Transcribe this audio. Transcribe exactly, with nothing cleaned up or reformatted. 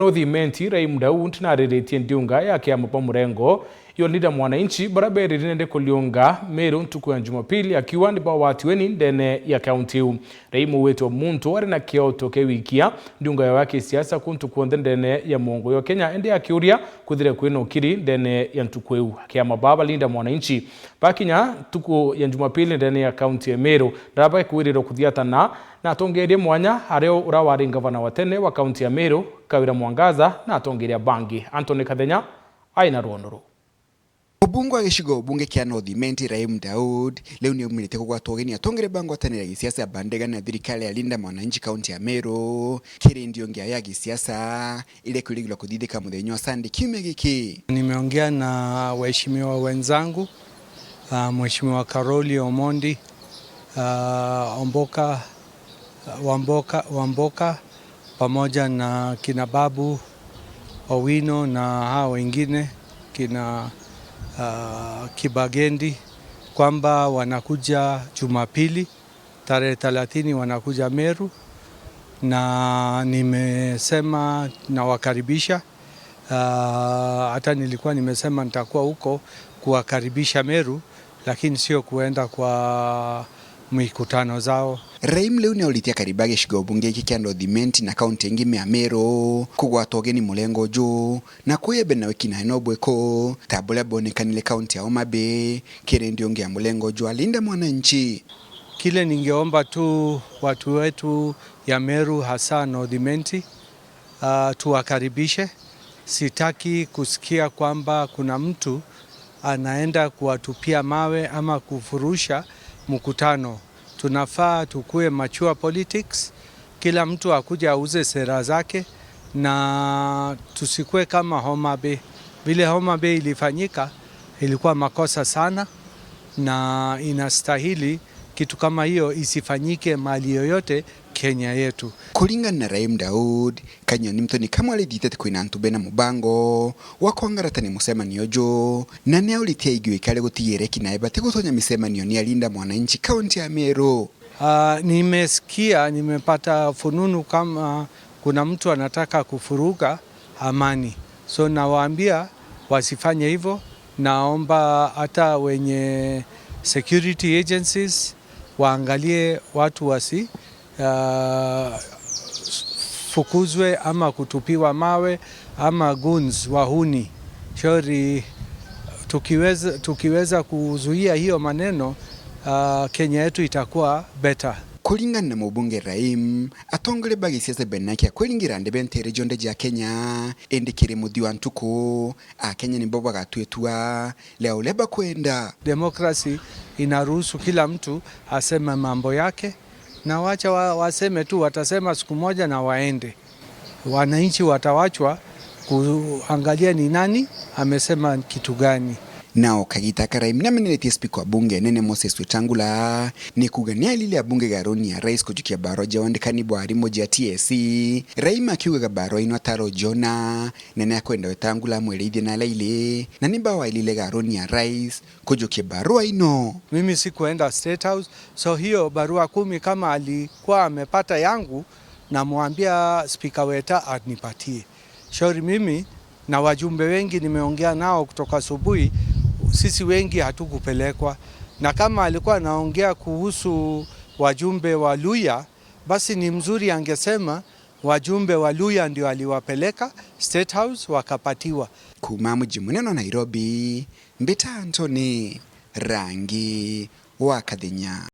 North Imenti, Raim Daud, nariritie ndiunga ya kiama ba murengo yo Linda Mwananchi, bara beriri nende kuliunga Meru ntuku ya Jumapili, akiuga ni bawatiwe ni ndene ya kaunti iu. Raim ugwitwe muntu ari na kioto kia wikia ndiunga ya kisiasa kuntu kuonthe ndene ya muongo yo Kenya, indi akiuria kwithire kwina ukiri ndene ya ntuku iu. Akiama baba Linda Mwananchi bakinya ntuku ya Jumapili ndene ya kaunti ya Meru, ndarabae kwirirwa kuthiatana na atongeria mwanya, ario ura wari ngavana wa tene wa kaunti ya Meru, Kawira Mwangaza, na atongeria bangi. Anthony Kathenya aina rwono ruu. Mubunge wa gicigo bunge kia North Imenti, Raim Daud, riu ni aumirite kugwatwa ugeni atongeria ba ngwataniro ya gisiasa ya Bandega na thirikari ya Linda Mwananchi kaunti ya Meru, kiri ndiunga ya gisiasa iria ikurigirwa kuthithika muthenya wa Sunday kiumia giki. Nimeongea na waheshimiwa wenzangu, ah, Mheshimiwa Karoli Omondi, ah, Omboka, Wamboka, Wamboka, pamoja na kina Babu Owino na hao wengine, kina, ah, Kibagendi, kwamba wanakuja Jumapili, tarehe thelathini wanakuja Meru, na nimesema nawakaribisha. Ah, hata nilikuwa nimesema nitakuwa huko kuwakaribisha Meru, lakini sio kuenda kwa mikutano zao. Raim riu ni auritie akari ba gicigo bunge giki kia North Imenti na kaunti ingima ya Meru kugwatwa ugeni murengo uju, na kuya mbere na wiki nae no bwiko ta buria bwonekanire kaunti ya Homa Bay kiri ndiunga ya murengo uju wa Linda Mwananchi. Kile ningeomba tu watu wetu ya Meru, hasa North Imenti, ah, tuwakaribishe. Sitaki kusikia kwamba kuna mtu anaenda kuwatupia mawe ama kufurusha mkutano. Tunafaa tukue mature politics, kila mtu akuje auze sera zake, na tusikue kama Homa Bay. Vile Homa Bay ilifanyika, ilikuwa makosa sana, na inastahili kitu kama hiyo isifanyike mahali yoyote Kenya yetu. Kuringana na Raim Daud, kanyoni mtoni kamwe arithitete kwina antu bena mubango wa kwangaratania mucemanio uju, na ni auritie aigwe ikari gutigira eki nae batigutonya micemanio ni ya Linda Mwananchi kaunti ya Meru. Ah, nimesikia, nimepata fununu kama kuna mtu anataka kufuruga amani. So nawaambia wasifanye hivyo. Naomba hata wenye security agencies waangalie watu wasi, ah, fukuzwe ama kutupiwa mawe ama goons, wahuni. Shauri tukiweza, tukiweza kuzuia hiyo maneno, ah, Kenya yetu itakuwa better. Kuringana na mubunge Raim, atongoria ba gisiasa bena kia kwiringira ndebe ntere jonthe ja Kenya, indi kiri muthia wa ntuku, Akenya nibo bagatwitwa ria uria bakwenda. Democracy inaruhusu kila mtu aseme mambo yake, na wacha wa-, waseme tu, watasema siku moja na waende. Wananchi watawachwa kuangalia ni nani amesema kitu gani. Nao kagita ka Raim nameneretie spika wa bunge nene Moses Wetangula ni kuuga ni alile abunge garoni ya rais kujukia barua ja wandikani bwa arimu ja T S C. Raim akiugaga barua ino ataro jona, na ni akwenda Wetangula amwirithie na laili, na ni bawailile garoni ya rais kujukia barua ino. Mimi sikuenda State House, so hiyo barua kumi kama alikuwa amepata yangu, namwambia Spika Weta anipatie. Shauri mimi na wajumbe wengi nimeongea nao kutoka asubuhi, sisi wengi hatukupelekwa. Na kama alikuwa anaongea kuhusu wajumbe wa Luhya, basi ni mzuri angesema wajumbe wa Luhya ndio aliwapeleka State House wakapatiwa. Kuuma muji munene wa Nairobi, mbita Anthony Rangi wa Kathenya.